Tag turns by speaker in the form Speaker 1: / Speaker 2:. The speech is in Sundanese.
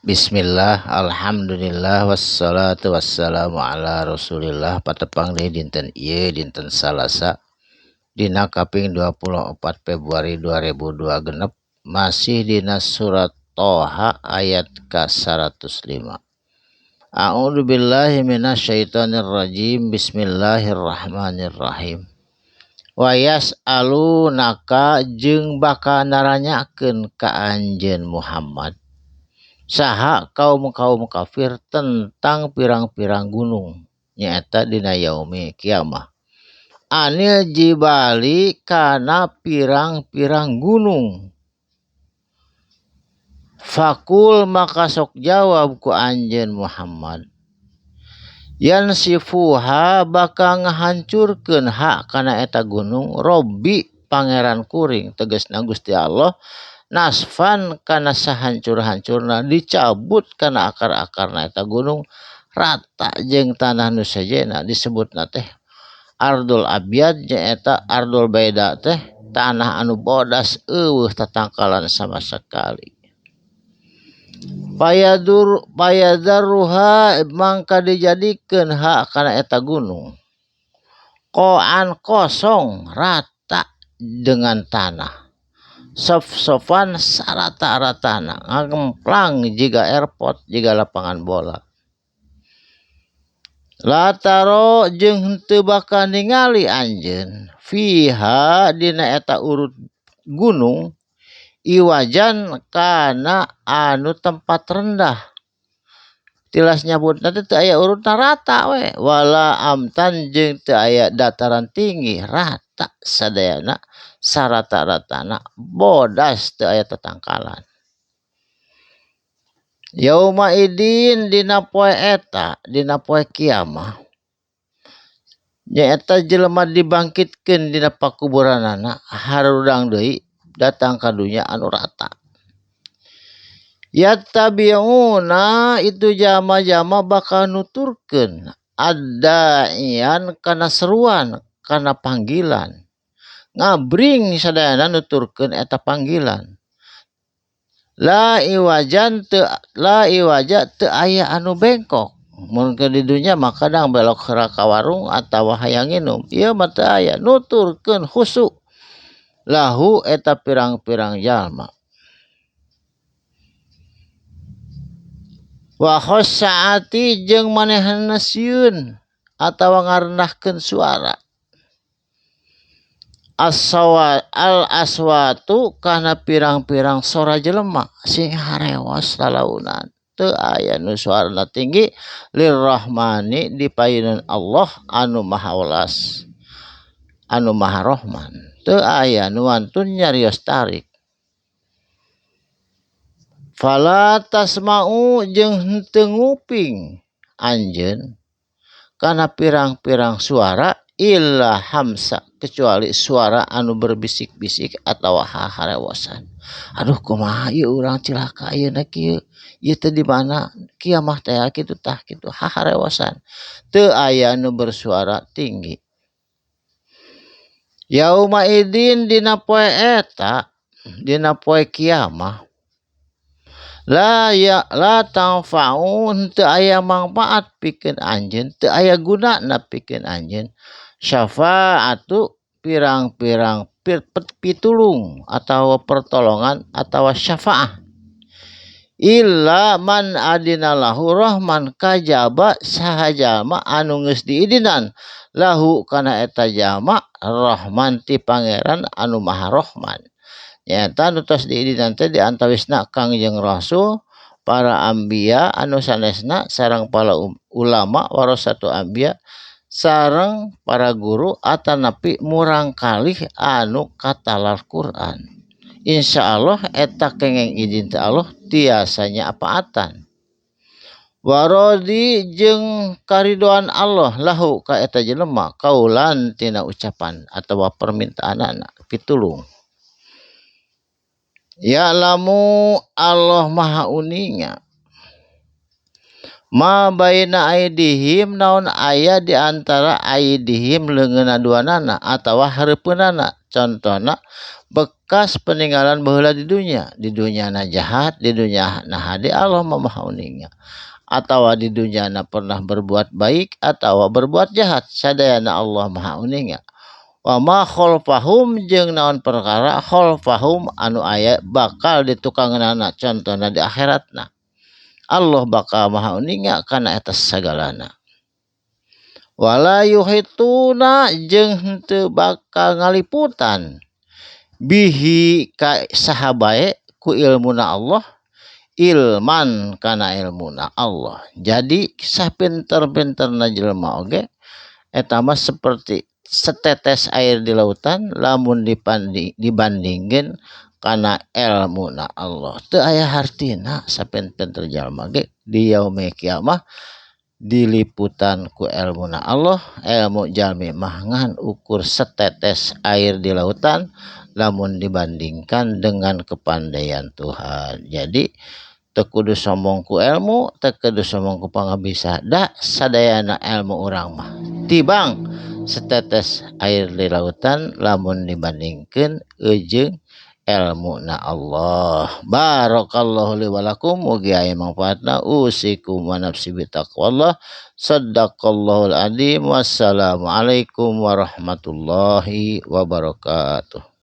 Speaker 1: Bismillah, alhamdulillah, wassalatu wassalamu ala rasulillah. Patepang deui dinten ieu, dinten Salasa dina kaping 24 Februari 2002 genep, masih dina surat Toha ayat ka 105. A'udzu billahi minasyaitonir rajim. Bismillahirrahmanirrahim. Wa yas'alunaka jeung bakal naranyakeun ka anjeun Muhammad saha kaum-kaum kafir tentang pirang-pirang gunung nyaeta dina yaumi kiamah. Anil jibali kana pirang-pirang gunung. Fakul maka sok jawab ku anjeun Muhammad. Yansifuha bakal ngahancurkeun ha kana eta gunung Robbi pangeran kuring tegasna Gusti Allah nasfan kana sahancur-hancurna dicabut kana akar-akarna eta gunung rata jeung tanah nu sejenna disebutna teh ardul abyad nyaeta ardul baida teh tanah anu bodas eueuh tatangkalan sama sekali. Payadur payadaruha mangka dijadikeun ha kana eta gunung qoan kosong rata dengan tanah. Sof-sofan sarata-ratana ngagemplang jiga airport jiga lapangan bola. Lataro jeung henteu bakal ningali anjeun fiha dina eta urut gunung iwajan kana anu tempat rendah. Tilas nyabutna teh teu aya urutna rata we wala amtan jeung teu aya dataran tinggi rata sadayana sarata-ratana bodas teu aya tatangkalan. Yauma idin dina poe eta dina poe kiamah nyaeta jelema dibangkitkeun dina pakuburanana harudang deui datang ka dunya anu rata. Yattabi'una itu jama-jama bakal nuturkeun ad-da'iyan kana seruan kana panggilan. Ngabring sadayana nuturkeun eta panggilan. La iwajan teu la iwaja teu aya anu bengkok. Mun keur di dunya mah kadang belok heula ka warung atawa hayang nginum. Ieu mah teu aya nuturkeun khusu lahu eta pirang-pirang jalma. Wa khossaati jeung manehna sieun atawa ngarendahkeun suara. Aswa al aswatu kana pirang-pirang sora jelema sing harewas lalaunan teu aya nu suarana tinggi lirrahmani dipayunan Allah anu maha welas anu maha rahman teu aya nu wantun nyarios tarik. Fala tasma'u jeung henteu nguping anjeun kana pirang-pirang suara illa hamsa kecuali suara anu berbisik-bisik atawa haharewosan. Aduh kumaha ieu urang cilaka ayeuna kieu ieu teh di mana kiamah teh kitu tah kitu haharewosan teu aya nu bersuara tinggi. Yauma idin dina poe eta dina poe kiamah la ya la tanfa'u teu aya manfaat pikeun anjeun teu aya gunana pikeun anjeun syafaatu pirang-pirang pitulung atawa pertolongan atawa syafaah illa man adina lahu rahman kajaba saha jalma anu geus diidinan lahu kana eta jalma rahman ti pangeran anu maha rahman. Nyata nu tos diidinan teh di antawisna Kangjeng Rasul, para anbiya anu sanesna sareng para ulama warasatu anbiya sareng para guru atanapi murangkalih anu katalar Quran. Insyaallah eta kengeng izin ti Allah tiasanya apaatan. Warodi jeung karidoan Allah lahu ka eta jelema kaulan tina ucapan atawa permintaanana pitulung. Ya'lamu Allah maha uninga ma baina aidihim naon aya di antara aidihim leungeunna duanana atawa hareupeunana Contohna bekas peninggalan baheula di dunya, di dunya na jahat, di dunya na hade Allah mah maha uninga. Atawa di dunya na pernah berbuat baik atawa berbuat jahat, sadayana Allah maha uninga. Wa ma khalfahum jeung naon perkara khalfahum anu aya bakal ditukangeunana, contohna di akhiratna. Allah bakal maha uninga kana eta sagalana. Wala yuhituna jeung henteu bakal ngaliputan bihi ka saha bae ku ilmuna Allah, ilman kana ilmuna Allah. Jadi sapinter-pinterna jelema oge eta mah seperti setetes air di lautan lamun dibandingkeun kana ilmuna Allah. Teu aya hartina sapinter jalma ge di yaumil kiamah diliputan ku ilmuna Allah. Ilmu jalmi mah ngan ukur setetes air di lautan lamun dibandingkan dengan kepandaian Tuhan. Jadi teu kudu sombong ku ilmu, teu kudu sombong ku pangabisa, da sadayana ilmu urang mah tibang setetes air di lautan lamun dibandingkeun jeung ilmuna Allah. Barakallahu li wa lakum, mugi aya manfaatna. Usikum wa nafsi bitaqwallah. Sadaqallahul azim. Wassalamualaikum warahmatullahi wabarakatuh.